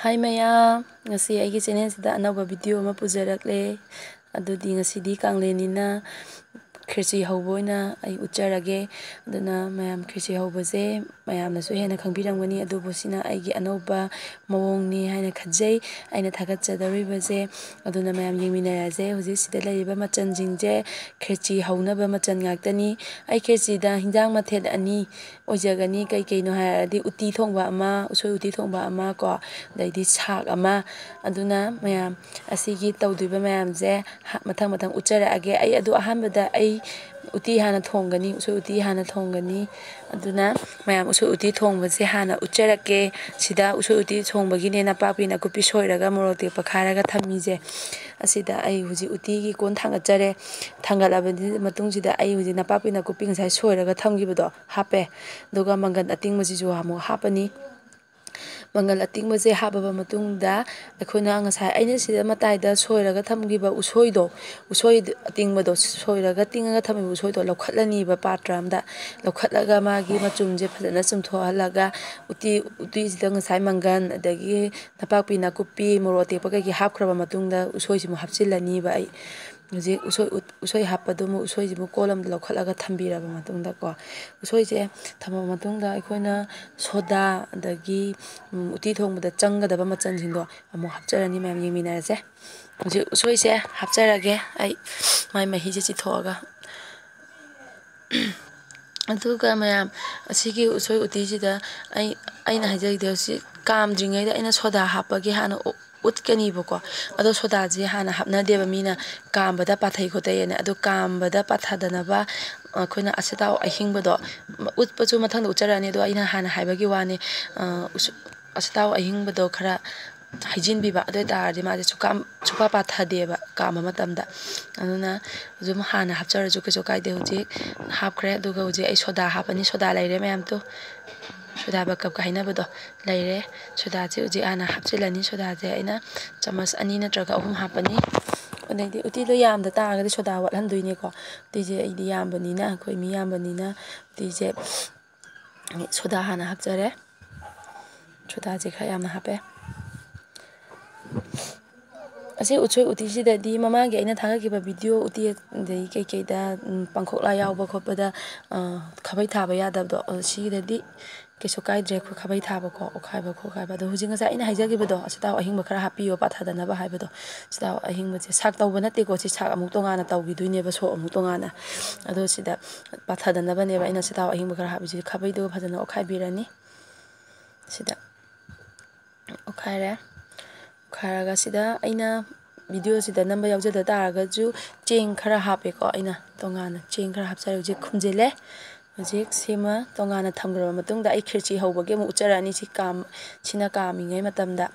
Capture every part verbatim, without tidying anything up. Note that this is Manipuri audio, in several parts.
ꯍꯥꯏ ꯃꯌꯥꯝ, ꯉꯁꯤ ꯑꯩꯒꯤ ꯆꯦꯅꯦꯜꯁꯤꯗ ꯑꯅꯧꯕ ꯚꯤꯗꯤꯑꯣ ꯑꯃ ꯄꯨꯖꯔꯛꯂꯦ꯫ ꯑꯗꯨꯗꯤ ꯉꯁꯤꯗꯤ ꯀꯥꯡꯂꯦꯟꯅꯤꯅ ꯈꯦꯆꯤ ꯍꯧꯕ ꯑꯣꯏꯅ ꯑꯩ ꯎꯠꯆꯔꯒꯦ꯫ ꯑꯗꯨꯅ ꯃꯌꯥꯝ, ꯈꯦꯆꯤ ꯍꯧꯕꯁꯦ ꯃꯌꯥꯝꯅꯁꯨ ꯍꯦꯟꯅ ꯈꯪꯕꯤꯔꯝꯒꯅꯤ, ꯑꯗꯨꯕꯨ ꯁꯤꯅ ꯑꯩꯒꯤ ꯑꯅꯧꯕ ꯃꯑꯣꯡꯅꯤ ꯍꯥꯏꯅ ꯈꯟꯖꯩ꯫ ꯑꯩꯅ ꯊꯥꯒꯠꯆꯗꯧꯔꯤꯕꯁꯦ, ꯑꯗꯨꯅ ꯃꯌꯥꯝ ꯌꯦꯡꯃꯤꯟꯅꯔꯁꯦ꯫ ꯍꯧꯖꯤꯛ ꯁꯤꯗ ꯂꯩꯔꯤꯕ ꯃꯆꯜꯁꯤꯡꯁꯦ ꯈꯦꯆꯤ ꯍꯧꯅꯕ ꯃꯆꯜ ꯉꯥꯛꯇꯅꯤ꯫ ꯑꯩ ꯈꯦꯆꯤꯗ ꯍꯤꯟꯖꯥꯡ ꯃꯊꯦꯜ ꯑꯅꯤ ꯑꯣꯏꯖꯒꯅꯤ꯫ ꯀꯩ ꯀꯩꯅꯣ ꯍꯥꯏꯔꯗꯤ, ꯎꯇꯤ ꯊꯣꯡꯕ ꯑꯃ, ꯎꯁꯣꯏ ꯎꯇꯤ ꯊꯣꯡꯕ ꯑꯃ ꯀꯣ, ꯑꯗꯩꯗꯤ ꯁꯥꯛ ꯑꯃ꯫ ꯑꯗꯨꯅ ꯃꯌꯥꯝ, ꯑꯁꯤꯒꯤ ꯇꯧꯗꯣꯏꯕ ꯃꯌꯥꯝꯁꯦ ꯍ-, ꯃꯊꯪ ꯃꯊꯪ ꯎꯠꯆꯔꯛꯑꯒꯦ꯫ ꯑꯩ ꯑꯗꯨ ꯑꯍꯥꯟꯕꯗ ꯑꯩ ꯎꯇꯤ ꯍꯥꯟꯅ ꯊꯣꯡꯒꯅꯤ, ꯎꯁꯣꯏ ꯎꯇꯤ ꯍꯥꯟꯅ ꯊꯣꯡꯒꯅꯤ꯫ ꯑꯗꯨꯅ ꯃꯌꯥꯝ, ꯎꯁꯣꯏ ꯎꯇꯤ ꯊꯣꯡꯕꯁꯦ ꯍꯥꯟꯅ ꯎꯠꯆꯔꯛꯀꯦ꯫ ꯁꯤꯗ ꯎꯁꯣꯏ ꯎꯇꯤ ꯊꯣꯡꯕꯒꯤꯅꯦ ꯅꯄꯥꯛꯄꯤ ꯅꯥꯀꯨꯞꯄꯤ ꯁꯣꯏꯔꯒ ꯃꯣꯔꯣꯛ ꯑꯇꯦꯛꯄ ꯈꯥꯏꯔꯒ ꯊꯝꯃꯤꯁꯦ꯫ ꯑꯁꯤꯗ ꯑꯩ ꯍꯧꯖꯤꯛ ꯎꯇꯤꯒꯤ ꯀꯣꯟ ꯊꯥꯡꯒꯠꯆꯔꯦ꯫ ꯊꯥꯡꯒꯠꯂꯕ ꯃꯇꯨꯡꯁꯤꯗ ꯑꯩ ꯍꯧꯖꯤꯛ ꯅꯄꯥꯛꯄꯤ ꯅꯥꯀꯨꯞꯄꯤ ꯉꯁꯥꯏ ꯁꯣꯏꯔꯒ ꯊꯝꯈꯤꯕꯗꯣ ꯍꯥꯞꯄꯦ꯫ ꯑꯗꯨꯒ ꯃꯪꯒꯟ ꯑꯇꯤꯡꯕꯁꯤꯁꯨ ꯑꯃꯨꯛ ꯍꯥꯞꯄꯅꯤ꯫ ꯃꯪꯒꯜ ꯑꯇꯤꯡꯕꯁꯦ ꯍꯥꯞꯄꯕ ꯃꯇꯨꯡꯗ, ꯑꯩꯈꯣꯏꯅ ꯉꯁꯥꯏ ꯑꯩꯅ ꯁꯤꯗ ꯃꯇꯥꯏꯗ ꯁꯣꯏꯔꯒ ꯊꯝꯈꯤꯕ ꯎꯁꯣꯏꯗꯣ, ꯎꯁꯣꯏ ꯑꯇꯤꯡꯕꯗꯣ, ꯁꯣꯏꯔꯒ ꯇꯤꯡꯉꯒ ꯊꯝꯈꯤꯕ ꯎꯁꯣꯏꯗꯣ ꯂꯧꯈꯠꯂꯅꯤꯕ ꯄꯥꯇ꯭ꯔ ꯑꯝꯗ꯫ ꯂꯧꯈꯠꯂꯒ ꯃꯥꯒꯤ ꯃꯆꯨꯝꯁꯦ ꯐꯖꯅ ꯆꯨꯝꯊꯣꯛꯍꯜꯂꯒ, ꯎꯇꯤ, ꯎꯇꯤꯁꯤꯗ ꯉꯁꯥꯏ ꯃꯪꯒꯟ, ꯑꯗꯒꯤ ꯅꯄꯥꯛꯄꯤ ꯅꯥꯀꯨꯞꯄꯤ, ꯃꯣꯔꯣꯛ ꯑꯇꯦꯛꯄ ꯀꯩꯀꯩ ꯍꯥꯞꯈ꯭ꯔꯕ ꯃꯇꯨꯡꯗ ꯎꯁꯣꯏꯁꯤꯃꯨꯛ ꯍꯥꯞꯆꯤꯜꯂꯅꯤꯕ ꯑꯩ꯫ ꯍꯧꯖꯤꯛ ꯎꯁꯣꯏ ꯎꯠ-, ꯎꯁꯣꯏ ꯍꯥꯞꯄꯗꯨꯃꯨꯛ, ꯎꯁꯣꯏꯁꯤꯃꯨꯛ ꯀꯣꯜ ꯑꯃꯗ ꯂꯧꯈꯠꯂꯒ ꯊꯝꯕꯤꯔꯕ ꯃꯇꯨꯡꯗꯀꯣ, ꯎꯁꯣꯏꯁꯦ ꯊꯝꯃꯕ ꯃꯇꯨꯡꯗ ꯑꯩꯈꯣꯏꯅ ꯁꯣꯗꯥ, ꯑꯗꯒꯤ, ꯎꯝ, ꯎꯇꯤ ꯊꯣꯡꯕꯗ ꯆꯪꯒꯗꯕ ꯃꯆꯜꯁꯤꯡꯗꯣ ꯑꯃꯨꯛ ꯍꯥꯞꯆꯔꯅꯤ꯫ ꯃꯌꯥꯝ ꯌꯦꯡꯃꯤꯟꯅꯔꯁꯦ꯫ ꯍꯧꯖꯤꯛ ꯎꯁꯣꯏꯁꯦ ꯍꯥꯞꯆꯔꯒꯦ ꯑꯩ, ꯃꯥꯏ ꯃꯍꯤꯁꯦ ꯆꯤꯊꯣꯛꯑꯒ꯫ ꯑꯗꯨꯒ ꯃꯌꯥꯝ, ꯑꯁꯤꯒꯤ ꯎꯁꯣꯏ ꯎꯇꯤꯁꯤꯗ ꯑꯩ, ꯑꯩꯅ ꯍꯥꯏꯖꯔꯤꯗꯤ, ꯍꯧꯖꯤꯛ ꯀꯥꯝꯗ꯭ꯔꯤꯉꯩꯗ ꯑꯩꯅ ꯁꯣꯗꯥ ꯍꯥꯞꯄꯒꯤ ꯍꯥꯟꯅ ꯎ-, ꯎꯠꯀꯅꯤꯕꯀꯣ꯫ ꯑꯗꯣ ꯁꯣꯗꯥꯁꯦ ꯍꯥꯟꯅ ꯍꯥꯞꯅꯗꯦꯕ ꯃꯤꯅ, ꯀꯥꯝꯕꯗ ꯄꯥꯊꯩ ꯈꯣꯠꯊꯩꯅ꯫ ꯑꯗꯣ ꯀꯥꯝꯕꯗ ꯄꯥꯊꯗꯅꯕ ꯑꯩꯈꯣꯏꯅ ꯑꯆꯥꯊꯥꯎ ꯑꯍꯤꯡꯕꯗꯣ, ꯎꯠꯄꯁꯨ ꯃꯊꯪꯗ ꯎꯠꯆꯔꯛꯑꯅꯤ꯫ ꯑꯗꯣ ꯑꯩꯅ ꯍꯥꯟꯅ ꯍꯥꯏꯕꯒꯤ ꯋꯥꯅꯤ, ꯑ, ꯎꯁ-, ꯑꯆꯥꯊꯥꯎ ꯑꯍꯤꯡꯕꯗꯣ ꯈꯔ ꯍꯩꯖꯤꯟꯕꯤꯕ, ꯑꯗꯨ ꯑꯣꯏ ꯇꯥꯔꯗꯤ ꯃꯥꯁꯦ ꯁꯨꯀꯥꯝ-, ꯁꯨꯄꯥ ꯄꯥꯊꯗꯦꯕ ꯀꯥꯝꯕ ꯃꯇꯝꯗ꯫ ꯑꯗꯨꯅ ꯑꯗꯨꯝ ꯍꯥꯟꯅ ꯍꯥꯞꯆꯔꯁꯨ ꯀꯩꯁꯨ ꯀꯥꯏꯗꯦ꯫ ꯍꯧꯖꯤꯛ ꯍꯥꯞꯈ꯭ꯔꯦ꯫ ꯑꯗꯨꯒ ꯍꯧꯖꯤꯛ ꯑꯩ ꯁꯣꯗꯥ ꯍꯥꯞꯄꯅꯤ꯫ ꯁꯣꯗꯥ ꯂꯩꯔꯦ ꯃꯌꯥꯝꯗꯣ, ꯁꯣꯗꯥ ꯕꯥꯀꯞꯀ ꯍꯥꯏꯅꯕꯗꯣ ꯂꯩꯔꯦ꯫ ꯁꯣꯗꯥꯁꯦ ꯍꯧꯖꯤꯛ ꯍꯥꯟꯅ ꯍꯥꯞꯆꯤꯜꯂꯅꯤ꯫ ꯁꯣꯗꯥꯁꯦ ꯑꯩꯅ ꯆꯥꯃꯁ ꯑꯅꯤ ꯅꯠꯇ꯭ꯔꯒ ꯑꯍꯨꯝ ꯍꯥꯞꯄꯅꯤ꯫ ꯑꯗꯩꯗꯤ ꯎꯇꯤꯗꯣ ꯌꯥꯝꯗ ꯇꯥꯔꯒꯗꯤ ꯁꯣꯗꯥ ꯋꯥꯠꯍꯟꯗꯣꯏꯅꯦꯀꯣ꯫ ꯎꯇꯤꯁꯦ ꯑꯩꯗꯤ ꯌꯥꯝꯕꯅꯤꯅ, ꯑꯩꯈꯣꯏ ꯃꯤ ꯌꯥꯝꯕꯅꯤꯅ ꯎꯇꯤꯁꯦ ꯁꯣꯗꯥ ꯍꯥꯟꯅ ꯍꯥꯞꯆꯔꯦ꯫ ꯁꯣꯗꯥꯁꯦ ꯈꯔ ꯌꯥꯝꯅ ꯍꯥꯞꯄꯦ꯫ ꯑꯁꯤ ꯎꯠꯁꯣꯏ ꯎꯇꯤꯁꯤꯗꯗꯤ ꯃꯃꯥꯡꯒꯤ ꯑꯩꯅ ꯊꯥꯒꯠꯈꯤꯕ ꯚꯤꯗꯤꯑꯣ ꯎꯇꯤ ꯑꯗꯒꯤ ꯀꯩꯀꯩꯗ, ꯎꯝ, ꯄꯥꯡꯈꯣꯛꯂꯥ ꯌꯥꯎꯕ ꯈꯣꯠꯄꯗ, ꯑ, ꯈꯥꯕꯩ ꯊꯥꯕ ꯌꯥꯗꯕꯗꯣ, ꯑ, ꯁꯤꯒꯤꯗꯗꯤ ꯀꯩꯁꯨ ꯀꯥꯏꯗ꯭ꯔꯦ꯫ ꯑꯩꯈꯣꯏ ꯈꯥꯕꯩ ꯊꯥꯕꯀꯣ, ꯑꯣꯠꯈꯥꯏꯕ ꯈꯣꯠꯈꯥꯏꯕ꯫ ꯑꯗꯣ ꯍꯧꯖꯤꯛ ꯉꯁꯥꯏ ꯑꯩꯅ ꯍꯥꯏꯖꯈꯤꯕꯗꯣ, ꯑꯆꯥꯊꯥꯎ ꯑꯍꯤꯡꯕ ꯈꯔ ꯍꯥꯞꯄꯤꯌꯣ ꯄꯥꯊꯗꯅꯕ ꯍꯥꯏꯕꯗꯣ, ꯑꯆꯥꯊꯥꯎ ꯑꯍꯤꯡꯕꯁꯦ ꯁꯥꯛ ꯇꯧꯕ ꯅꯠꯇꯦꯀꯣ, ꯁꯤ ꯁꯥꯛ ꯑꯃꯨꯛ ꯇꯣꯉꯥꯟꯅ ꯇꯧꯈꯤꯗꯣꯏꯅꯦꯕ, ꯁꯣꯛ ꯑꯃꯨꯛ ꯇꯣꯉꯥꯟꯅ꯫ ꯑꯗꯣ ꯁꯤꯗ ꯄꯥꯊꯗꯅꯕꯅꯦꯕ ꯑꯩꯅ ꯑꯆꯥꯊꯥꯎ ꯑꯍꯤꯡꯕ ꯈꯔ ꯍꯥꯞꯄꯤꯁꯦ꯫ ꯈꯥꯕꯩꯗꯨꯒ ꯐꯖꯅ ꯑꯣꯠꯈꯥꯏꯕꯤꯔꯅꯤ꯫ ꯁꯤꯗ ꯑꯣꯠꯈꯥꯏꯔꯦ꯫ ꯑꯣꯠꯈꯥꯏꯔꯒ ꯁꯤꯗ ꯑꯩꯅ ꯚꯤꯗꯤꯑꯣꯁꯤꯗ ꯅꯝꯕ ꯌꯥꯎꯖꯗ ꯇꯥꯔꯒꯁꯨ ꯆꯦꯡ ꯈꯔ ꯍꯥꯞꯄꯦꯀꯣ, ꯑꯩꯅ ꯇꯣꯉꯥꯟꯅ ꯆꯦꯡ ꯈꯔ ꯍꯥꯞꯆꯔꯦ꯫ ꯍꯧꯖꯤꯛ ꯈꯨꯝꯖꯤꯜꯂꯦ꯫ ꯍꯧꯖꯤꯛ ꯁꯤꯃ ꯇꯣꯉꯥꯟꯅ ꯊꯝꯈ꯭ꯔꯕ ꯃꯇꯨꯡꯗ ꯑꯩ ꯈꯦꯆꯤ ꯍꯧꯕꯒꯤ ꯑꯃꯨꯛ ꯎꯠꯆꯔꯛꯑꯅꯤ꯫ ꯁꯤ ꯀꯥꯝ-, ꯁꯤꯅ ꯀꯥꯝꯃꯤꯉꯩ ꯃꯇꯝꯗ,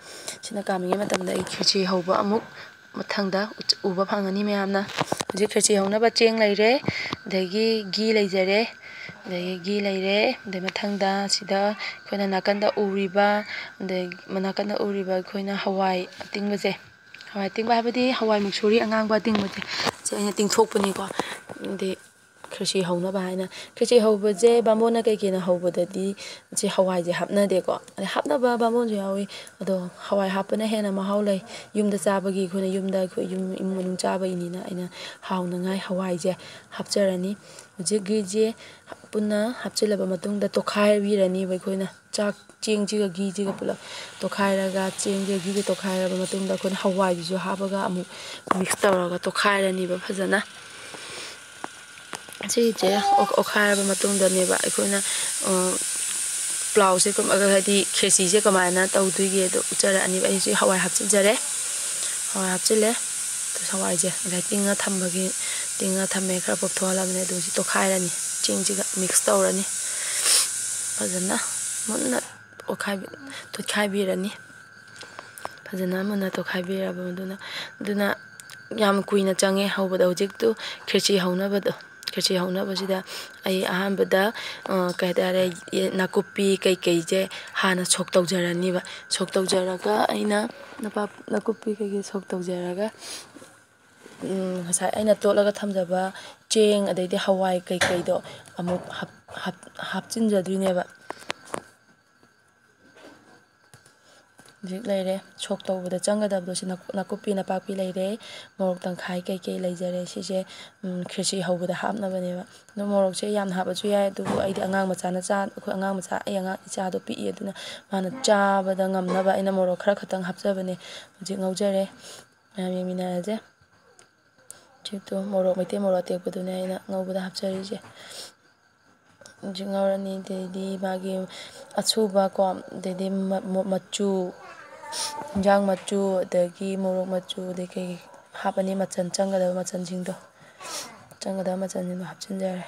ꯁꯤꯅ ꯀꯥꯝꯃꯤꯉꯩ ꯃꯇꯝꯗ ꯑꯩ ꯈꯦꯆꯤ ꯍꯧꯕ ꯑꯃꯨꯛ ꯃꯊꯪꯗ ꯎꯠ-, ꯎꯕ ꯐꯪꯒꯅꯤ ꯃꯌꯥꯝꯅ꯫ ꯍꯧꯖꯤꯛ ꯈꯦꯆꯤ ꯍꯧꯅꯕ ꯆꯦꯡ ꯂꯩꯔꯦ, ꯑꯗꯒꯤ ꯘꯤ ꯂꯩꯖꯔꯦ, ꯑꯗꯒꯤ ꯘꯤ ꯂꯩꯔꯦ꯫ ꯑꯗꯩ ꯃꯊꯪꯗ ꯁꯤꯗ ꯑꯩꯈꯣꯏꯅ ꯅꯥꯀꯟꯗ ꯎꯔꯤꯕ, ꯑꯗꯩ ꯅꯥꯀꯟꯗ ꯎꯔꯤꯕ ꯑꯩꯈꯣꯏꯅ ꯍꯋꯥꯏ ꯑꯇꯤꯡꯕꯁꯦ, ꯍꯋꯥꯏ ꯑꯇꯤꯡꯕ ꯍꯥꯏꯕꯗꯤ ꯍꯋꯥꯏ ꯃꯨꯛꯁꯣꯔꯤ ꯑꯉꯥꯡꯕ ꯑꯇꯤꯡꯕꯁꯦ, ꯁꯤ ꯑꯩꯅ ꯇꯤꯡꯊꯣꯛꯄꯅꯤꯀꯣ꯫ ꯑꯗꯩ ꯈꯦꯆꯤ ꯍꯧꯅꯕ ꯍꯥꯏꯅ, ꯈꯦꯆꯤ ꯍꯧꯕꯁꯦ ꯕꯥꯃꯣꯟꯅ ꯀꯩꯒꯤꯅꯣ ꯍꯧꯕꯗꯗꯤ ꯁꯤ ꯍꯋꯥꯏꯁꯦ ꯍꯥꯞꯅꯗꯦꯀꯣ꯫ ꯑꯗꯩ ꯍꯥꯞꯅꯕ ꯕꯥꯃꯣꯟꯁꯨ ꯌꯥꯎꯏ, ꯑꯗꯣ ꯍꯋꯥꯏ ꯍꯥꯞꯄꯅ ꯍꯦꯟꯅ ꯃꯍꯥꯎ ꯂꯩ꯫ ꯌꯨꯝꯗ ꯆꯥꯕꯒꯤ, ꯑꯩꯈꯣꯏꯅ ꯌꯨꯝꯗ, ꯑꯩꯈꯣꯏ ꯌꯨꯝ ꯏꯃꯨꯡ ꯃꯅꯨꯡ ꯆꯥꯕꯒꯤꯅꯤꯅ ꯑꯩꯅ ꯍꯥꯎꯅꯉꯥꯏ ꯍꯋꯥꯏꯁꯦ ꯍꯥꯞꯆꯔꯅꯤ꯫ ꯍꯧꯖꯤꯛ ꯘꯤꯁꯦ ꯄꯨꯟꯅ ꯍꯥꯞꯆꯤꯜꯂꯕ ꯃꯇꯨꯡꯗ ꯇꯣꯠꯈꯥꯏꯕꯤꯔꯅꯤꯕ ꯑꯩꯈꯣꯏꯅ꯫ ꯆꯥꯛ, ꯆꯦꯡꯁꯤꯒ ꯘꯤꯁꯤꯒ ꯄꯨꯂꯞ ꯇꯣꯠꯈꯥꯏꯔꯒ, ꯆꯦꯡꯁꯤꯒ ꯘꯤꯁꯦ ꯇꯣꯠꯈꯥꯏꯔꯕ ꯃꯇꯨꯡꯗ ꯑꯩꯈꯣꯏꯅ ꯍꯋꯥꯏꯁꯤꯁꯨ ꯍꯥꯞꯄꯒ ꯑꯃꯨꯛ mix ꯇꯧꯔꯒ ꯇꯣꯠꯈꯥꯏꯔꯅꯤꯕ ꯐꯖꯅ꯫ ꯁꯤꯁꯦ ꯑꯣꯠ-, ꯑꯣꯠꯈꯥꯏꯔꯕ ꯃꯇꯨꯡꯗꯅꯦꯕ ꯑꯩꯈꯣꯏꯅ, ꯑ, ꯄ꯭ꯂꯥꯎꯁꯦ ꯀꯝ-, ꯍꯥꯏꯗꯤ ꯈꯦꯆꯤꯁꯦ ꯀꯃꯥꯏꯅ ꯇꯧꯗꯣꯏꯒꯦꯗꯣ ꯎꯠꯆꯔꯛꯑꯅꯤꯕ꯫ ꯑꯩꯁꯦ ꯍꯋꯥꯏ ꯍꯥꯞꯆꯤꯟꯖꯔꯦ꯫ ꯍꯋꯥꯏ ꯍꯥꯞꯆꯤꯜꯂꯦ꯫ ꯍꯋꯥꯏꯁꯦ ꯉꯁꯥꯏ ꯇꯤꯡꯉ ꯊꯝꯕꯒꯤ, ꯇꯤꯡꯉ ꯊꯝꯃꯦ, ꯈꯔ ꯄꯣꯞꯊꯣꯛꯍꯜꯂꯕꯅꯦ꯫ ꯑꯗꯨ ꯍꯧꯖꯤꯛ ꯇꯣꯠꯈꯥꯏꯔꯅꯤ꯫ ꯆꯦꯡꯁꯤꯒ mix ꯇꯧꯔꯅꯤ꯫ ꯐꯖꯅ ꯃꯨꯟꯅ ꯑꯣꯠꯈꯥꯏꯕꯤ-, ꯇꯣꯠꯈꯥꯏꯕꯤꯔꯅꯤ꯫ ꯐꯖꯅ ꯃꯨꯟꯅ ꯇꯣꯠꯈꯥꯏꯕꯤꯔꯕ ꯃꯇꯨꯡꯗ, ꯑꯗꯨꯅ ꯌꯥꯝ ꯀꯨꯏꯅ ꯆꯪꯉꯦ ꯍꯧꯕꯗ꯫ ꯍꯧꯖꯤꯛꯇꯨ ꯈꯦꯆꯤ ꯍꯧꯅꯕꯗꯣ, ꯈꯦꯆꯤ ꯍꯧꯅꯕꯁꯤꯗ ꯑꯩ ꯑꯍꯥꯟꯕꯗ, ꯑ, ꯀꯩ ꯍꯥꯏꯇꯥꯔꯦ, ꯌꯦ-, ꯅꯥꯀꯨꯞꯄꯤ ꯀꯩꯀꯩꯁꯦ ꯍꯥꯟꯅ ꯁꯣꯛ ꯇꯧꯖꯔꯅꯤꯕ꯫ ꯁꯣꯛ ꯇꯧꯖꯔꯒ ꯑꯩꯅ ꯅꯄꯥꯛ-, ꯅꯥꯀꯨꯞꯄꯤ ꯀꯩꯀꯩ ꯁꯣꯛ ꯇꯧꯖꯔꯒ, ꯎꯝ, ꯉꯁꯥꯏ ꯑꯩꯅ ꯇꯣꯠꯂꯒ ꯊꯝꯖꯕ ꯆꯦꯡ ꯑꯗꯩꯗꯤ ꯍꯋꯥꯏ ꯀꯩꯀꯩꯗꯣ ꯑꯃꯨꯛ ꯍꯥꯞ-, ꯍꯥꯞ-, ꯍꯥꯞꯆꯤꯟꯖꯗꯣꯏꯅꯦꯕ꯫ ꯍꯧꯖꯤꯛ ꯂꯩꯔꯦ꯫ ꯁꯣꯛ ꯇꯧꯕꯗ ꯆꯪꯒꯗꯕꯗꯣ ꯁꯤ ꯅꯥꯀꯨꯞ-, ꯅꯥꯀꯨꯞꯄꯤ ꯅꯄꯥꯛꯄꯤ ꯂꯩꯔꯦ꯫ ꯃꯣꯔꯣꯛ ꯇꯪꯈꯥꯏ ꯀꯩꯀꯩ ꯂꯩꯖꯔꯦ꯫ ꯁꯤꯁꯦ, ꯎꯝ, ꯈꯤꯔꯆꯤ ꯍꯧꯕꯗ ꯍꯥꯞꯅꯕꯅꯦꯕ꯫ ꯑꯗꯣ ꯃꯣꯔꯣꯛꯁꯦ ꯌꯥꯝꯅ ꯍꯥꯞꯄꯁꯨ ꯌꯥꯏ, ꯑꯗꯨꯕꯨ ꯑꯩꯗꯤ ꯑꯉꯥꯡ ꯃꯆꯥꯅ ꯆꯥ-, ꯑꯩꯈꯣꯏ ꯑꯉꯥꯡ ꯃꯆꯥ, ꯑꯩ ꯑꯉꯥꯡ ꯏꯆꯥꯗꯣ ꯄꯤꯛꯏ, ꯑꯗꯨꯅ ꯃꯥꯅ ꯆꯥꯕꯗ ꯉꯝꯅꯕ ꯑꯩꯅ ꯃꯣꯔꯣꯛ ꯈꯔ ꯈꯛꯇꯪ ꯍꯥꯞꯆꯕꯅꯦ꯫ ꯍꯧꯖꯤꯛ ꯉꯧꯖꯔꯦ꯫ ꯃꯌꯥꯝ ꯌꯦꯡꯃꯤꯟꯅꯔꯁꯦ꯫ ꯍꯧꯖꯤꯛꯇꯣ ꯃꯣꯔꯣꯛ, ꯃꯩꯇꯩ ꯃꯣꯔꯣꯛ ꯑꯇꯦꯛꯄꯗꯨꯅꯦ ꯑꯩꯅ ꯉꯧꯕꯗ ꯍꯥꯞꯆꯔꯤꯁꯦ꯫ ꯍꯧꯖꯤꯛ ꯉꯧꯔꯅꯤ꯫ ꯑꯗꯩꯗꯤ ꯃꯥꯒꯤ ꯑꯁꯨꯕ ꯀꯣ, ꯑꯗꯩꯗꯤ ꯃ-, ꯃ-, ꯃꯆꯨ, ꯏꯟꯖꯥꯡ ꯃꯆꯨ, ꯑꯗꯒꯤ ꯃꯣꯔꯣꯛ ꯃꯆꯨ, ꯑꯗꯩ ꯀꯩ ꯍꯥꯞꯄꯅꯤ, ꯃꯆꯜ ꯆꯪꯒꯗꯕ ꯃꯆꯜꯁꯤꯡꯗꯣ, ꯆꯪꯒꯗꯕ ꯃꯆꯜꯁꯤꯡꯗꯣ ꯍꯥꯞꯆꯤꯟꯖꯔꯦ꯫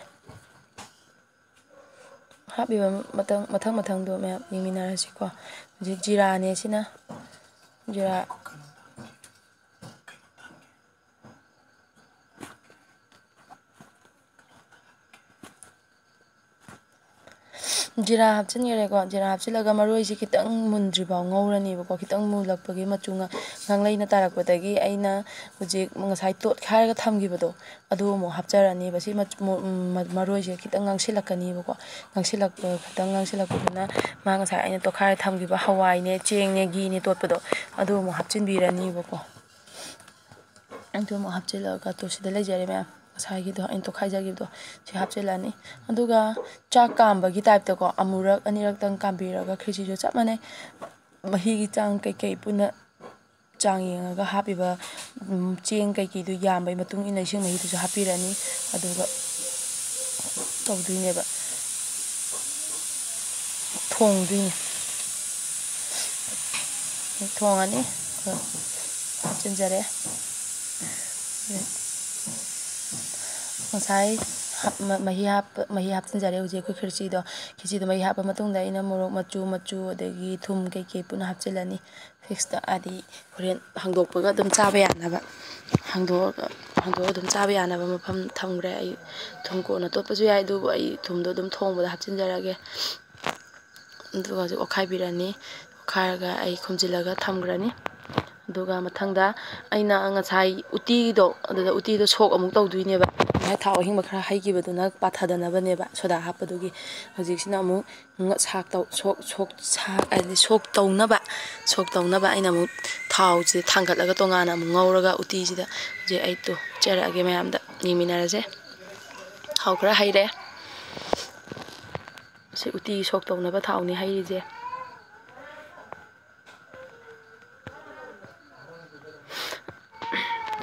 ꯍꯥꯞꯄꯤꯕ ꯃꯊꯪ, ꯃꯊꯪ ꯃꯊꯪꯗꯣ ꯃꯌꯥꯝ ꯌꯦꯡꯃꯤꯟꯅꯔꯁꯤꯀꯣ꯫ ꯍꯧꯖꯤꯛ ꯖꯤꯔꯥꯅꯦ ꯁꯤꯅ, ꯖꯤꯔꯥ꯫ ꯖꯤꯔꯥ ꯍꯥꯞꯆꯤꯟꯈꯔꯦꯀꯣ꯫ ꯖꯤꯔꯥ ꯍꯥꯞꯆꯤꯜꯂꯒ ꯃꯔꯣꯏꯁꯤ ꯈꯤꯇꯪ ꯃꯨꯟꯗ꯭ꯔꯤꯐꯥꯎ ꯉꯧꯔꯅꯦꯕꯀꯣ꯫ ꯈꯤꯇꯪ ꯃꯨꯜꯂꯛꯄꯒꯤ ꯃꯆꯨ ꯉ-, ꯉꯥꯡꯂꯩꯅ ꯇꯥꯔꯛꯄꯗꯒꯤ ꯑꯩꯅ ꯍꯧꯖꯤꯛ ꯉꯁꯥꯏ ꯇꯣꯠꯈꯥꯏꯔꯒ ꯊꯝꯈꯤꯕꯗꯣ, ꯑꯗꯨ ꯑꯃꯨꯛ ꯍꯥꯞꯆꯔꯅꯦꯕ꯫ ꯁꯤ ꯃꯆ-, ꯃꯨ-, ꯎꯝ, ꯃ-, ꯃꯔꯣꯏꯁꯦ ꯈꯤꯇꯪ ꯉꯥꯡꯁꯤꯜꯂꯛꯀꯅꯦꯕꯀꯣ꯫ ꯉꯥꯡꯁꯤꯜꯂꯛꯄ, ꯈꯤꯇꯪ ꯉꯥꯡꯁꯤꯜꯂꯛꯄꯗꯨꯅ ꯃꯥ ꯉꯁꯥꯏ ꯑꯩꯅ ꯇꯣꯠꯈꯥꯏꯔ ꯊꯝꯈꯤꯕ ꯍꯋꯥꯏꯅꯦ, ꯆꯦꯡꯅꯦ, ꯘꯤꯅꯦ ꯇꯣꯠꯄꯗꯣ, ꯑꯗꯨ ꯑꯃꯨꯛ ꯍꯥꯞꯆꯤꯟꯕꯤꯔꯅꯤꯕꯀꯣ꯫ ꯑꯗꯨ ꯑꯃꯨꯛ ꯍꯥꯞꯆꯤꯜꯂꯒ ꯇꯣ, ꯁꯤꯗ ꯂꯩꯖꯔꯦ ꯃꯌꯥꯝ, ꯉꯁꯥꯏꯒꯤꯗꯣ ꯑꯩꯅ ꯇꯣꯠꯈꯥꯏꯖꯈꯤꯕꯗꯣ ꯁꯤ ꯍꯥꯞꯆꯤꯜꯂꯅꯤ꯫ ꯑꯗꯨꯒ ꯆꯥꯛ ꯀꯥꯝꯕꯒꯤ ꯇꯥꯏꯞꯇꯀꯣ, ꯑꯃꯨꯔꯛ ꯑꯅꯤꯔꯛꯇꯪ ꯀꯥꯝꯕꯤꯔꯒ ꯈꯤꯔꯆꯤꯁꯨ ꯆꯞ ꯃꯥꯟꯅꯩ, ꯃꯍꯤꯒꯤ ꯆꯥꯡ ꯀꯩꯀꯩ ꯄꯨꯟꯅ ꯆꯥꯡ ꯌꯦꯡꯉꯒ ꯍꯥꯞꯄꯤꯕ, ꯎꯝ, ꯆꯦꯡ ꯀꯩꯀꯩꯗꯨ ꯌꯥꯝꯕꯒꯤ ꯃꯇꯨꯡ ꯏꯟꯅ ꯏꯁꯤꯡ ꯃꯍꯤꯗꯨꯁꯨ ꯍꯥꯞꯄꯤꯔꯅꯤ꯫ ꯑꯗꯨꯒ ꯇꯧꯗꯣꯏꯅꯦꯕ, ꯊꯣꯡꯗꯣꯏꯅꯦ꯫ ꯊꯣꯡꯉꯅꯤ꯫ ꯍꯥꯞꯆꯤꯟꯖꯔꯦ꯫ ꯉꯁꯥꯏ ꯍꯥꯞ-, ꯃ-, ꯃꯍꯤ ꯍꯥꯞꯄ, ꯃꯍꯤ ꯍꯥꯞꯆꯤꯟꯖꯔꯦ ꯍꯧꯖꯤꯛ ꯑꯩꯈꯣꯏ ꯈꯤꯔꯆꯤꯗꯣ꯫ ꯈꯤꯔꯆꯤꯗꯣ ꯃꯍꯤ ꯍꯥꯞꯄ ꯃꯇꯨꯡꯗ ꯑꯩꯅ ꯃꯣꯔꯣꯛ ꯃꯆꯨ, ꯃꯆꯨ, ꯑꯗꯒꯤ ꯊꯨꯝ ꯀꯩꯀꯩ ꯄꯨꯟꯅ ꯍꯥꯞꯆꯤꯜꯂꯅꯤ꯫ ꯐꯤꯛꯁꯇ, ꯍꯥꯏꯗꯤ ꯍꯣꯔꯦꯟ ꯍꯥꯡꯗꯣꯛꯄꯒ ꯑꯗꯨꯝ ꯆꯥꯕ ꯌꯥꯅꯕ꯫ ꯍꯥꯡꯗꯣꯛꯑꯒ, ꯍꯥꯡꯗꯣꯛꯑꯒ ꯑꯗꯨꯝ ꯆꯥꯕ ꯌꯥꯅꯕ ꯃꯐꯝ ꯊꯝꯈ꯭ꯔꯦ꯫ ꯑꯩ ꯊꯨꯝ ꯀꯣꯟꯅ ꯇꯣꯠꯄꯁꯨ ꯌꯥꯏ, ꯑꯗꯨꯕꯨ ꯑꯩ ꯊꯨꯝꯗꯣ ꯑꯗꯨꯝ ꯊꯣꯡꯕꯗ ꯍꯥꯞꯆꯤꯟꯖꯔꯒꯦ꯫ ꯑꯗꯨꯒ ꯍꯧꯖꯤꯛ ꯑꯣꯠꯈꯥꯏꯕꯤꯔꯅꯤ꯫ ꯑꯣꯠꯈꯥꯏꯔꯒ ꯑꯩ ꯈꯨꯝꯖꯤꯜꯂꯒ ꯊꯝꯈ꯭ꯔꯅꯤ꯫ ꯑꯗꯨꯒ ꯃꯊꯪꯗ ꯑꯩꯅ ꯉꯁꯥꯏ ꯎꯇꯤꯗꯣ, ꯑꯗꯨꯗ ꯎꯇꯤꯗꯣ ꯁꯣꯛ ꯑꯃꯨꯛ ꯇꯧꯗꯣꯏꯅꯦꯕ꯫ ꯉꯁꯥꯏ ꯊꯥꯎ ꯑꯍꯤꯡꯕ ꯈꯔ ꯍꯩꯈꯤꯕꯗꯨꯅ ꯄꯥꯊꯗꯅꯕꯅꯦꯕ, ꯁꯣꯗꯥ ꯍꯥꯞꯄꯗꯨꯒꯤ꯫ ꯍꯧꯖꯤꯛꯁꯤꯅ ꯑꯃꯨꯛ ꯉ-, ꯁꯥꯛ ꯇꯧ-, ꯁꯣꯛ, ꯁꯣꯛ, ꯁꯥꯛ ꯍꯥꯏꯗꯤ ꯁꯣꯛ ꯇꯧꯅꯕ, ꯁꯣꯛ ꯇꯧꯅꯕ ꯑꯩꯅ ꯑꯃꯨꯛ ꯊꯥꯎꯁꯦ ꯊꯥꯡꯒꯠꯂꯒ ꯇꯣꯉꯥꯟꯅ ꯑꯃꯨꯛ ꯉꯧꯔꯒ ꯎꯇꯤꯁꯤꯗ ꯍꯧꯖꯤꯛ ꯑꯩ ꯇꯨ ꯆꯦꯔꯛꯑꯒꯦ, ꯃꯌꯥꯝꯗ ꯌꯦꯡꯃꯤꯟꯅꯔꯁꯦ꯫ ꯊꯥꯎ ꯈꯔ ꯍꯩꯔꯦ꯫ ꯁꯤ ꯎꯇꯤ ꯁꯣꯛ ꯇꯧꯅꯕ ꯊꯥꯎꯅꯤ ꯍꯩꯔꯤꯁꯦ꯫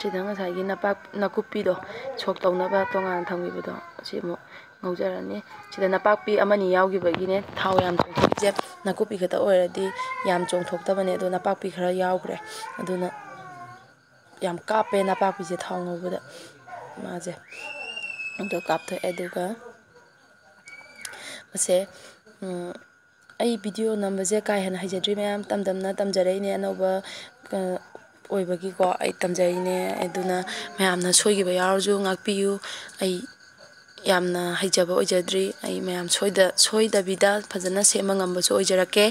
ꯁꯤꯗ ꯉꯁꯥꯏꯒꯤ ꯅꯄꯥꯛ-, ꯅꯥꯀꯨꯞꯄꯤꯗꯣ ꯁꯣꯛ ꯇꯧꯅꯕ ꯇꯣꯉꯥꯟꯅ ꯊꯝꯈꯤꯕꯗꯣ, ꯁꯤ ꯑꯃꯨꯛ ꯉꯧꯖꯔꯅꯤ꯫ ꯁꯤꯗ ꯅꯄꯥꯛꯄꯤ ꯑꯃꯅꯤ ꯌꯥꯎꯈꯤꯕꯒꯤꯅꯦ ꯊꯥꯎ ꯌꯥꯝ ꯆꯣꯡꯊꯣꯛꯏꯁꯦ꯫ ꯅꯥꯀꯨꯞꯄꯤ ꯈꯛꯇ ꯑꯣꯏꯔꯗꯤ ꯌꯥꯝ ꯆꯣꯡꯊꯣꯛꯇꯕꯅꯦ, ꯑꯗꯣ ꯅꯄꯥꯛꯄꯤ ꯈꯔ ꯌꯥꯎꯈ꯭ꯔꯦ꯫ ꯑꯗꯨꯅ ꯌꯥꯝ ꯀꯥꯞꯄꯦ ꯅꯄꯥꯛꯄꯤꯁꯦ ꯊꯥꯎ ꯉꯧꯕꯗ ꯃꯥꯁꯦ꯫ ꯑꯗꯣ ꯀꯥꯞꯊꯣꯛꯑꯦ꯫ ꯑꯗꯨꯒ ꯃꯁꯦ, ꯎꯝ, ꯑꯩ ꯚꯤꯗꯤꯑꯣ ꯅꯝꯕꯁꯦ ꯀꯥ ꯍꯦꯟꯅ ꯍꯩꯖꯗ꯭ꯔꯤ, ꯃꯌꯥꯝ ꯇꯝ ꯇꯝꯅ ꯇꯝꯖꯔꯛꯏꯅꯦ, ꯑꯅꯧꯕ, ꯑ, ꯑꯣꯏꯕꯒꯤꯀꯣ ꯑꯩ ꯇꯝꯖꯔꯤꯅꯦ꯫ ꯑꯗꯨꯅ ꯃꯌꯥꯝꯅ ꯁꯣꯏꯈꯤꯕ ꯌꯥꯎꯔꯁꯨ ꯉꯥꯛꯄꯤꯌꯨ꯫ ꯑꯩ ꯌꯥꯝꯅ ꯍꯩꯖꯕ ꯑꯣꯏꯖꯗ꯭ꯔꯤ꯫ ꯑꯩ ꯃꯌꯥꯝ ꯁꯣꯏꯗ-, ꯁꯣꯏꯗꯕꯤꯗ ꯐꯖꯅ ꯁꯦꯝꯕ ꯉꯝꯕꯁꯨ ꯑꯣꯏꯖꯔꯛꯀꯦ꯫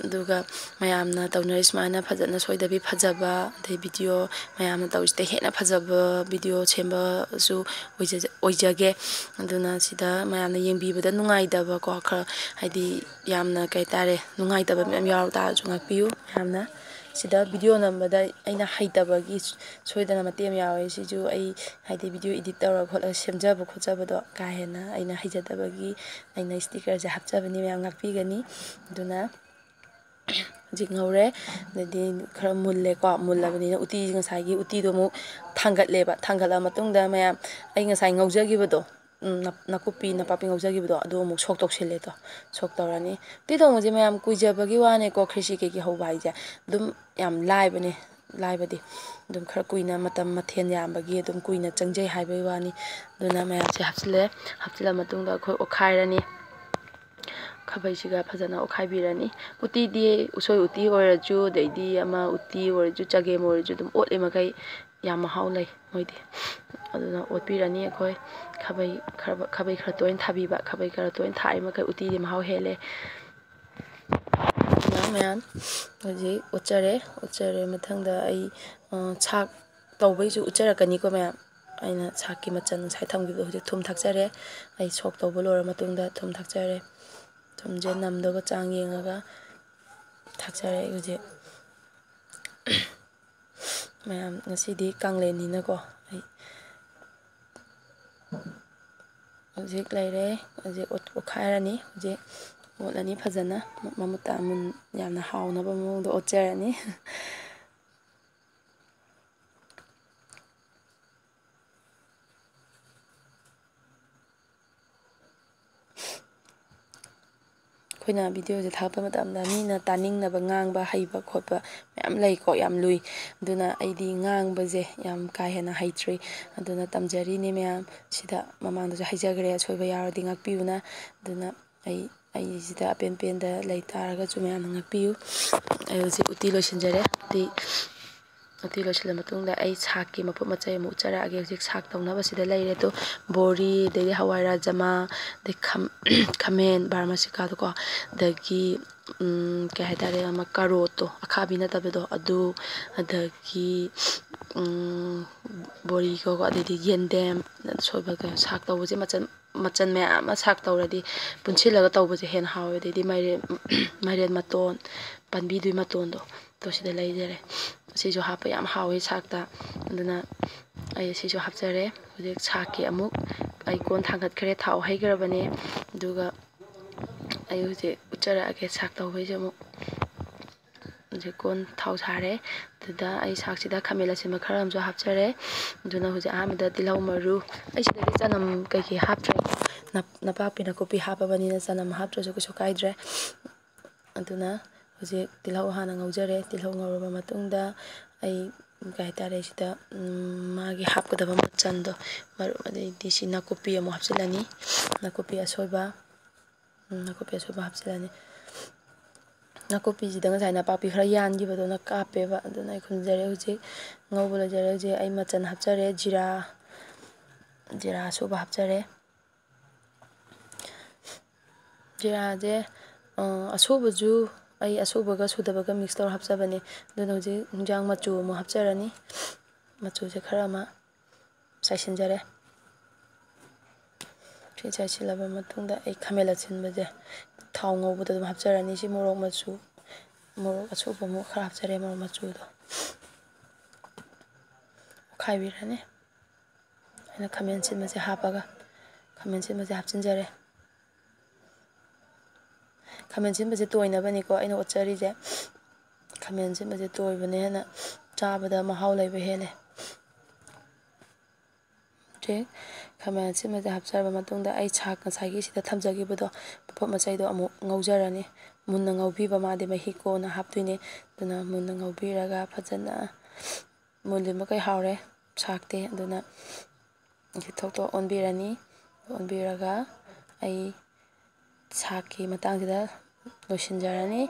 ꯑꯗꯨꯒ ꯃꯌꯥꯝꯅ ꯇꯧꯅꯔꯤ ꯁꯨꯃꯥꯏꯅ ꯐꯖꯅ ꯁꯣꯏꯗꯕꯤ ꯐꯖꯕ, ꯑꯗꯩ ꯚꯤꯗꯤꯑꯣ ꯃꯌꯥꯝꯅ ꯇꯧꯔꯤꯁꯤꯗ ꯍꯦꯟꯅ ꯐꯖꯕ ꯚꯤꯗꯤꯑꯣ ꯁꯦꯝꯕꯁꯨ ꯑꯣꯏꯖ-, ꯑꯣꯏꯖꯒꯦ꯫ ꯑꯗꯨꯅ ꯁꯤꯗ ꯃꯌꯥꯝꯅ ꯌꯦꯡꯕꯤꯕꯗ ꯅꯨꯡꯉꯥꯏꯇꯕꯀꯣ, ꯈꯔ ꯍꯥꯏꯗꯤ ꯌꯥꯝꯅ ꯀꯩ ꯍꯥꯏꯇꯥꯔꯦ, ꯅꯨꯡꯉꯥꯏꯇꯕ ꯃꯌꯥꯝ ꯌꯥꯎꯔ ꯇꯥꯔꯁꯨ ꯉꯥꯛꯄꯤꯌꯨ ꯃꯌꯥꯝꯅ꯫ ꯁꯤꯗ ꯚꯤꯗꯤꯑꯣ ꯅꯝꯕꯗ ꯑꯩꯅ ꯍꯩꯇꯕꯒꯤ ꯁꯣꯏꯗꯅ ꯃꯇꯦꯛ ꯑꯃ ꯌꯥꯎꯋꯦ꯫ ꯁꯤꯁꯨ ꯑꯩ ꯍꯥꯏꯗꯤ ꯚꯤꯗꯤꯑꯣ ꯏꯗꯤꯠ ꯇꯧꯔ ꯈꯣꯠꯂꯒ ꯁꯦꯝꯖꯕ ꯈꯣꯠꯆꯕꯗꯣ ꯀꯥ ꯍꯦꯟꯅ ꯑꯩꯅ ꯍꯩꯖꯗꯕꯒꯤ ꯑꯩꯅ ꯏꯁꯇꯤꯀꯔꯁꯦ ꯍꯥꯞꯆꯕꯅꯤ, ꯃꯌꯥꯝ ꯉꯥꯛꯄꯤꯒꯅꯤ꯫ ꯑꯗꯨꯅ ꯍꯧꯖꯤꯛ ꯉꯧꯔꯦ, ꯑꯗꯩꯗꯤ ꯈꯔ ꯃꯨꯜꯂꯦꯀꯣ꯫ ꯃꯨꯜꯂꯕꯅꯤꯅ ꯎꯇꯤ, ꯉꯁꯥꯏꯒꯤ ꯎꯇꯤꯗꯣ ꯑꯃꯨꯛ ꯊꯥꯡꯒꯠꯂꯦꯕ꯫ ꯊꯥꯡꯒꯠꯂ ꯃꯇꯨꯡꯗ ꯃꯌꯥꯝ, ꯑꯩ ꯉꯁꯥꯏ ꯉꯧꯖꯈꯤꯕꯗꯣ, ꯎꯝ, ꯅꯞ-, ꯅꯥꯀꯨꯞꯄꯤ ꯅꯄꯥꯛꯄꯤ ꯉꯧꯖꯈꯤꯕꯗꯣ ꯑꯗꯨ ꯑꯃꯨꯛ ꯁꯣꯛ ꯇꯧꯁꯤꯜꯂꯦ꯫ ꯇꯣ ꯁꯣꯛ ꯇꯧꯔꯅꯤ꯫ ꯎꯇꯤ ꯊꯣꯡꯕꯁꯦ ꯃꯌꯥꯝ ꯀꯨꯏꯖꯕꯒꯤ ꯋꯥꯅꯦꯀꯣ, ꯈ꯭ꯔꯤꯁꯤ ꯀꯩꯀꯩ ꯍꯧꯕ ꯍꯥꯏꯁꯦ ꯑꯗꯨꯝ ꯌꯥꯝ ꯂꯥꯏꯕꯅꯦ꯫ ꯂꯥꯏꯕꯗꯤ ꯑꯗꯨꯝ ꯈꯔ ꯀꯨꯏꯅ, ꯃꯇꯝ ꯃꯊꯦꯜ ꯌꯥꯝꯕꯒꯤ ꯑꯗꯨꯝ ꯀꯨꯏꯅ ꯆꯪꯖꯩ ꯍꯥꯏꯕꯒꯤ ꯋꯥꯅꯤ꯫ ꯑꯗꯨꯅ ꯃꯌꯥꯝꯁꯦ ꯍꯥꯞꯆꯤꯜꯂꯦ꯫ ꯍꯥꯞꯆꯤꯜꯂ ꯃꯇꯨꯡꯗ ꯑꯩꯈꯣꯏ ꯑꯣꯠꯈꯥꯏꯔꯅꯤ꯫ ꯈꯥꯕꯩꯁꯤꯒ ꯐꯖꯅ ꯑꯣꯠꯈꯥꯏꯕꯤꯔꯅꯤ꯫ ꯎꯇꯤꯗꯤ ꯎꯁꯣꯏ ꯎꯇꯤ ꯑꯣꯏꯔꯁꯨ, ꯑꯗꯩꯗꯤ ꯑꯃ ꯎꯇꯤ ꯑꯣꯏꯔꯁꯨ, ꯆꯒꯦꯝ ꯑꯣꯏꯔꯁꯨ ꯑꯗꯨꯝ ꯑꯣꯠꯂꯤ ꯃꯈꯩ ꯌꯥꯝ ꯃꯍꯥꯎ ꯂꯩ ꯃꯣꯏꯗꯤ꯫ ꯑꯗꯨꯅ ꯑꯣꯠꯄꯤꯔꯅꯤ ꯑꯩꯈꯣꯏ꯫ ꯈꯥꯕꯩ ꯈꯔ, ꯈꯥꯕꯩ ꯈꯔ ꯇꯣꯏꯅ ꯊꯥꯕꯤꯕ, ꯈꯥꯕꯩ ꯈꯔ ꯇꯣꯏꯅ ꯊꯥꯔꯤ ꯃꯈꯩ ꯎꯇꯤꯗꯤ ꯃꯍꯥꯎ ꯍꯦꯜꯂꯦ꯫ ꯑꯗꯨꯅ ꯃꯌꯥꯝ ꯍꯧꯖꯤꯛ ꯎꯠꯆꯔꯦ꯫ ꯎꯠꯆꯔꯦ꯫ ꯃꯊꯪꯗ ꯑꯩ, ꯑ, ꯁꯥꯛ ꯇꯧꯕꯩꯁꯨ ꯎꯠꯆꯔꯛꯀꯅꯤꯀꯣ ꯃꯌꯥꯝ꯫ ꯑꯩꯅ ꯁꯥꯛꯀꯤ ꯃꯆꯜ ꯉꯁꯥꯏ ꯊꯝꯈꯤꯕꯗꯣ ꯍꯧꯖꯤꯛ ꯊꯨꯝ ꯊꯥꯛꯆꯔꯦ꯫ ꯑꯩ ꯁꯣꯛ ꯇꯧꯕ ꯂꯣꯏꯔ ꯃꯇꯨꯡꯗ ꯊꯨꯝ ꯊꯥꯛꯆꯔꯦ꯫ ꯊꯨꯝꯁꯦ ꯅꯝꯗꯧꯕ ꯆꯥꯡ ꯌꯦꯡꯉꯒ ꯊꯥꯛꯆꯔꯦ ꯑꯩ ꯍꯧꯖꯤꯛ꯫ ꯃꯌꯥꯝ, ꯉꯁꯤꯗꯤ ꯀꯥꯡꯂꯦꯟꯅꯤꯅꯀꯣ꯫ ꯑꯩ ꯍꯧꯖꯤꯛ ꯂꯩꯔꯦ꯫ ꯍꯧꯖꯤꯛ ꯑꯣꯠ-, ꯑꯣꯠꯈꯥꯏꯔꯅꯤ꯫ ꯍꯧꯖꯤꯛ ꯑꯣꯠꯂꯅꯤ ꯐꯖꯅ꯫ ꯃꯃꯨꯠ ꯇꯥ ꯃꯨꯟ-, ꯌꯥꯝꯅ ꯍꯥꯎꯅꯕ ꯃꯑꯣꯡꯗ ꯑꯣꯠꯆꯔꯅꯤ꯫ ꯑꯩꯈꯣꯏꯅ videoꯁꯦ ꯊꯥꯒꯠꯄ ꯃꯇꯝꯗ ꯃꯤꯅ ꯇꯥꯅꯤꯡꯅꯕ ꯉꯥꯡꯕ ꯍꯩꯕ ꯈꯣꯠꯄ ꯃꯌꯥꯝ ꯂꯩꯀꯣ, ꯌꯥꯝ ꯂꯨꯏ꯫ ꯑꯗꯨꯅ ꯑꯩꯗꯤ ꯉꯥꯡꯕꯁꯦ ꯌꯥꯝ ꯀꯥ ꯍꯦꯟꯅ ꯍꯩꯇ꯭ꯔꯤ꯫ ꯑꯗꯨꯅ ꯇꯝꯖꯔꯤꯅꯤ ꯃꯌꯥꯝ꯫ ꯁꯤꯗ ꯃꯃꯥꯡꯗꯁꯨ ꯍꯥꯏꯖꯈ꯭ꯔꯦ, ꯑꯁꯣꯏꯕ ꯌꯥꯎꯔꯗꯤ ꯉꯥꯛꯄꯤꯌꯨꯅ꯫ ꯑꯗꯨꯅ ꯑꯩ, ꯑꯩꯁꯤꯗ ꯑꯄꯦꯟ ꯄꯦꯟꯗ ꯂꯩ ꯇꯥꯔꯒꯁꯨ ꯃꯌꯥꯝꯅ ꯉꯥꯛꯄꯤꯌꯨ꯫ ꯑꯩ ꯍꯧꯖꯤꯛ ꯎꯇꯤ ꯂꯣꯏꯁꯤꯟꯖꯔꯦ꯫ ꯎꯇꯤ, ꯎꯇꯤ ꯂꯣꯏꯁꯤꯜꯂ ꯃꯇꯨꯡꯗ ꯑꯩ ꯁꯥꯛꯀꯤ ꯃꯄꯣꯠ ꯃꯆꯩ ꯑꯃꯨꯛ ꯎꯠꯆꯔꯛꯑꯒꯦ꯫ ꯍꯧꯖꯤꯛ ꯁꯥꯛ ꯇꯧꯅꯕꯁꯤꯗ ꯂꯩꯔꯦ꯫ ꯑꯗꯣ ꯕꯣꯔꯤ, ꯑꯗꯩꯗꯤ ꯍꯋꯥꯏ ꯔꯥꯖꯃꯥ, ꯑꯗꯩ ꯈꯥꯝ-, ꯈꯥꯃꯦꯟ ꯕꯥꯔꯃꯥꯁꯤꯀꯥꯗꯣꯀꯣ, ꯑꯗꯒꯤ, ꯎꯝ, ꯀꯩ ꯍꯥꯏꯇꯥꯔꯦ, ꯑꯃ ꯀꯥꯔꯣꯠꯇꯣ, ꯑꯈꯥꯕꯤ ꯅꯠꯇꯕꯗꯣ, ꯑꯗꯨ, ꯑꯗꯒꯤ, ꯎꯝ, ꯕꯣꯔꯤꯒꯀꯣ, ꯑꯗꯩꯗꯤ ꯌꯦꯟꯗꯦꯝ, ꯑꯁꯣꯏꯕ ꯀꯩꯅꯣ, ꯁꯥꯛ ꯇꯧꯕꯁꯦ ꯃꯆꯜ, ꯃꯆꯜ ꯃꯌꯥꯝ ꯑꯃ ꯁꯥꯛ ꯇꯧꯔꯗꯤ ꯄꯨꯟꯁꯤꯜꯂꯒ ꯇꯧꯕꯁꯦ ꯍꯦꯟꯅ ꯍꯥꯎꯋꯦ꯫ ꯑꯗꯩꯗꯤ ꯃꯥꯏꯔꯦꯟ, ꯃꯥꯏꯔꯦꯟ ꯃꯇꯣꯟ, ꯄꯥꯟꯕꯤꯗꯨꯒꯤ ꯃꯇꯣꯟꯗꯣ, ꯑꯗꯣ ꯁꯤꯗ ꯂꯩꯖꯔꯦ꯫ ꯁꯤꯁꯨ ꯍꯥꯞꯄ ꯌꯥꯝ ꯍꯥꯎꯋꯦ ꯁꯥꯛꯇ꯫ ꯑꯗꯨꯅ ꯑꯩ ꯁꯤꯁꯨ ꯍꯥꯞꯆꯔꯦ꯫ ꯍꯧꯖꯤꯛ ꯁꯥꯛꯀꯤ ꯑꯃꯨꯛ ꯑꯩ ꯀꯣꯟ ꯊꯥꯡꯒꯠꯈ꯭ꯔꯦ, ꯊꯥꯎ ꯍꯩꯈ꯭ꯔꯕꯅꯦ꯫ ꯑꯗꯨꯒ ꯑꯩ ꯍꯧꯖꯤꯛ ꯎꯠꯆꯔꯛꯑꯒꯦ ꯁꯥꯛ ꯇꯧꯕꯩꯁꯦ ꯑꯃꯨꯛ꯫ ꯍꯧꯖꯤꯛ ꯀꯣꯟ ꯊꯥꯎ ꯁꯥꯔꯦ꯫ ꯑꯗꯨꯗ ꯑꯩ ꯁꯥꯛꯁꯤꯗ ꯈꯥꯃꯦꯟ ꯑꯁꯤꯟꯕ ꯈꯔ ꯑꯃꯁꯨ ꯍꯥꯞꯆꯔꯦ꯫ ꯑꯗꯨꯅ ꯍꯧꯖꯤꯛ ꯑꯍꯥꯟꯕꯗ ꯇꯤꯜꯍꯧ ꯃꯔꯨ, ꯑꯩ ꯁꯤꯗꯗꯤ ꯆꯅꯝ ꯀꯩꯀꯩ ꯍꯥꯞꯇ꯭ꯔꯦ꯫ ꯅꯞ-, ꯅꯄꯥꯛꯄꯤ ꯅꯥꯀꯨꯞꯄꯤ ꯍꯥꯞꯄꯕꯅꯤꯅ ꯆꯅꯝ ꯍꯥꯞꯇ꯭ꯔꯁꯨ ꯀꯩꯁꯨ ꯀꯥꯏꯗ꯭ꯔꯦ꯫ ꯑꯗꯨꯅ ꯍꯧꯖꯤꯛ ꯇꯤꯜꯍꯧ ꯍꯥꯟꯅ ꯉꯧꯖꯔꯦ꯫ ꯇꯤꯜꯍꯧ ꯉꯧꯔꯕ ꯃꯇꯨꯡꯗ ꯑꯩ, ꯀꯩ ꯍꯥꯏꯇꯥꯔꯦ, ꯁꯤꯗ, ꯎꯝ, ꯃꯥꯒꯤ ꯍꯥꯞꯀꯗꯕ ꯃꯆꯜꯗꯣ, ꯃꯔꯨꯞ, ꯑꯗꯩꯗꯤ ꯁꯤ ꯅꯥꯀꯨꯞꯄꯤ ꯑꯃꯨꯛ ꯍꯥꯞꯆꯤꯜꯂꯅꯤ꯫ ꯅꯥꯀꯨꯞꯄꯤ ꯑꯁꯣꯏꯕ, ꯎꯝ, ꯅꯥꯀꯨꯞꯄꯤ ꯑꯁꯣꯏꯕ ꯍꯥꯞꯆꯤꯜꯂꯅꯤ꯫ ꯅꯥꯀꯨꯞꯄꯤꯁꯤꯗ ꯉꯁꯥꯏ ꯅꯄꯥꯛꯄꯤ ꯈꯔ ꯌꯥꯟꯈꯤꯕꯗꯨꯅ ꯀꯥꯞꯄꯦꯕ꯫ ꯑꯗꯨꯅ ꯑꯩ ꯈꯨꯝꯖꯔꯦ꯫ ꯍꯧꯖꯤꯛ ꯉꯧꯕ ꯂꯣꯏꯖꯔꯦ꯫ ꯍꯧꯖꯤꯛ ꯑꯩ ꯃꯆꯜ ꯍꯥꯞꯆꯔꯦ꯫ ꯖꯤꯔꯥ, ꯖꯤꯔꯥ ꯑꯁꯨꯕ ꯍꯥꯞꯆꯔꯦ꯫ ꯖꯤꯔꯥꯁꯦ, ꯑ, ꯑꯁꯨꯕꯁꯨ ꯑꯩ ꯑꯁꯨꯕꯒ ꯁꯨꯗꯕꯒ ꯃꯤꯛꯁ ꯇꯧꯔ ꯍꯥꯞꯆꯕꯅꯦ꯫ ꯑꯗꯨꯅ ꯍꯧꯖꯤꯛ ꯍꯤꯟꯖꯥꯡ ꯃꯆꯨ ꯑꯃꯨꯛ ꯍꯥꯞꯆꯔꯅꯤ꯫ ꯃꯆꯨꯁꯦ ꯈꯔ ꯑꯃ ꯆꯥꯏꯁꯤꯟꯖꯔꯦ꯫ ꯁꯤ ꯆꯥꯏꯁꯤꯜꯂꯕ ꯃꯇꯨꯡꯗ ꯑꯩ ꯈꯥꯃꯦꯟ ꯑꯁꯤꯟꯕꯁꯦ ꯊꯥꯎ ꯉꯧꯕꯗ ꯑꯗꯨꯝ ꯍꯥꯞꯆꯔꯅꯤ꯫ ꯁꯤ ꯃꯣꯔꯣꯛ ꯃꯆꯨ, ꯃꯣꯔꯣꯛ ꯑꯁꯨꯕ ꯑꯃꯨꯛ ꯈꯔ ꯍꯥꯞꯆꯔꯦ, ꯃꯣꯔꯣꯛ ꯃꯆꯨꯗꯣ꯫ ꯑꯣꯠꯈꯥꯏꯕꯤꯔꯅꯤ꯫ ꯑꯩꯅ ꯈꯥꯃꯦꯟ ꯑꯁꯤꯟꯕꯁꯦ ꯍꯥꯞꯄꯒ, ꯈꯥꯃꯦꯟ ꯑꯁꯤꯟꯕꯁꯦ ꯍꯥꯞꯆꯤꯟꯖꯔꯦ꯫ ꯈꯥꯃꯦꯟ ꯑꯁꯤꯟꯕꯁꯦ ꯇꯣꯏꯅꯕꯅꯤꯀꯣ ꯑꯩꯅ ꯑꯣꯠꯆꯔꯤꯁꯦ꯫ ꯈꯥꯃꯦꯟ ꯑꯁꯤꯟꯕꯁꯦ ꯇꯣꯏꯕꯅ ꯍꯦꯟꯅ ꯆꯥꯕꯗ ꯃꯍꯥꯎ ꯂꯩꯕ ꯍꯦꯜꯂꯦ꯫ ꯍꯧꯖꯤꯛ ꯈꯥꯃꯦꯟ ꯑꯁꯤꯟꯕꯁꯦ ꯍꯥꯞꯆꯔꯕ ꯃꯇꯨꯡꯗ ꯑꯩ ꯁꯥꯛ ꯉꯁꯥꯏꯒꯤ ꯁꯤꯗ ꯊꯝꯖꯈꯤꯕꯗꯣ, ꯃꯄꯣꯠ ꯃꯆꯩꯗꯣ ꯑꯃꯨꯛ ꯉꯧꯖꯔꯅꯤ꯫ ꯃꯨꯟꯅ ꯉꯧꯕꯤꯕ, ꯃꯥꯗꯤ ꯃꯍꯤ ꯀꯣꯟꯅ ꯍꯥꯞꯇꯣꯏꯅꯦ꯫ ꯑꯗꯨꯅ ꯃꯨꯟꯅ ꯉꯧꯕꯤꯔꯒ ꯐꯖꯅ ꯃꯨꯜꯂꯤ ꯃꯈꯩ ꯍꯥꯎꯔꯦ ꯁꯥꯛꯇꯤ꯫ ꯑꯗꯨꯅ ꯊꯣꯛ ꯊꯣꯛ ꯑꯣꯟꯕꯤꯔꯅꯤ꯫ ꯑꯣꯟꯕꯤꯔꯒ ꯑꯩ ꯁꯥꯛꯀꯤ ꯃꯇꯥꯡꯁꯤꯗ ꯂꯣꯏꯁꯤꯟꯖꯔꯅꯤ꯫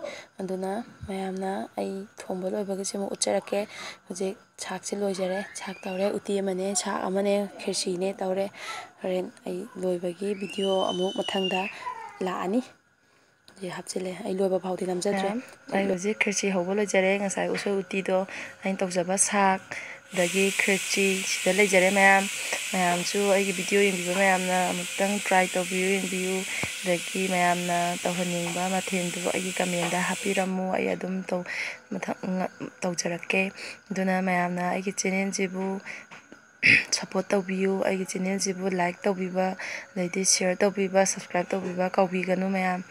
ꯑꯗꯨꯅ ꯃꯌꯥꯝꯅ ꯑꯩ ꯊꯣꯡꯕ ꯂꯣꯏꯕꯒꯤꯁꯦ ꯑꯃꯨꯛ ꯎꯠꯆꯔꯛꯀꯦ꯫ ꯍꯧꯖꯤꯛ ꯁꯥꯛꯁꯦ ꯂꯣꯏꯖꯔꯦ꯫ ꯁꯥꯛ ꯇꯧꯔꯦ, ꯎꯇꯤ ꯑꯃꯅꯦ, ꯁꯥꯛ ꯑꯃꯅꯦ, ꯈꯦꯔꯁꯤꯅꯦ ꯇꯧꯔꯦ꯫ ꯍꯣꯔꯦꯟ ꯑꯩ ꯂꯣꯏꯕꯒꯤ ꯚꯤꯗꯤꯑꯣ ꯑꯃꯨꯛ ꯃꯊꯪꯗ ꯂꯥꯛꯑꯅꯤ꯫ ꯍꯧꯖꯤꯛ ꯍꯥꯞꯆꯤꯜꯂꯦ꯫ ꯑꯩ ꯂꯣꯏꯕ ꯐꯥꯎꯗꯤ ꯅꯝꯖꯗ꯭ꯔꯦ꯫ ꯃꯌꯥꯝ, ꯑꯩ ꯍꯧꯖꯤꯛ ꯈꯦꯔꯁꯤ ꯍꯧꯕ ꯂꯣꯏꯖꯔꯦ꯫ ꯉꯁꯥꯏ ꯎꯁꯣꯏ ꯎꯇꯤꯗꯣ, ꯑꯩꯅ ꯇꯧꯖꯕ ꯁꯥꯛ, ꯑꯗꯒꯤ ꯈꯦꯔꯁꯤ ꯁꯤꯗ ꯂꯩꯖꯔꯦ ꯃꯌꯥꯝ꯫ ꯃꯌꯥꯝꯁꯨ ꯑꯩꯒꯤ ꯚꯤꯗꯤꯑꯣ ꯌꯦꯡꯕꯤꯕ ꯃꯌꯥꯝꯅ ꯑꯃꯨꯛꯇꯪ ꯇ꯭ꯔꯥꯏ ꯇꯧꯕꯤꯌꯨ, ꯌꯦꯡꯕꯤꯌꯨ꯫ ꯑꯗꯒꯤ ꯃꯌꯥꯝꯅ ꯇꯧꯍꯟꯅꯤꯡꯕ ꯃꯊꯦꯜꯗꯨ ꯑꯩꯒꯤ ꯀꯃꯦꯟꯗ ꯍꯥꯞꯄꯤꯔꯝꯃꯨ꯫ ꯑꯩ ꯑꯗꯨꯝ ꯇꯧ-, ꯃꯊꯪ ꯇꯧꯖꯔꯛꯀꯦ꯫ ꯑꯗꯨꯅ ꯃꯌꯥꯝꯅ ꯑꯩꯒꯤ ꯆꯦꯅꯦꯜꯁꯤꯕꯨ ꯁꯞꯄꯣꯔꯠ ꯇꯧꯕꯤꯌꯨ꯫ ꯑꯩꯒꯤ ꯆꯦꯅꯦꯜꯁꯤꯕꯨ ꯂꯥꯏꯛ ꯇꯧꯕꯤꯕ, ꯑꯗꯩꯗꯤ ꯁꯤꯌꯔ ꯇꯧꯕꯤꯕ, ꯁꯕꯁꯀ꯭ꯔꯥꯏꯞ ꯇꯧꯕꯤꯕ ꯀꯥꯎꯕꯤꯒꯅꯨ ꯃꯌꯥꯝ꯫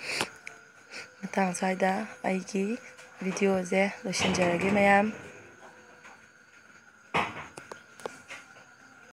ꯃꯇꯥꯡ ꯑꯁ꯭ꯋꯥꯏꯗ ꯑꯩꯒꯤ ꯚꯤꯗꯤꯑꯣꯁꯦ ꯂꯣꯏꯁꯤꯟꯖꯔꯒꯦ ꯃꯌꯥꯝ꯫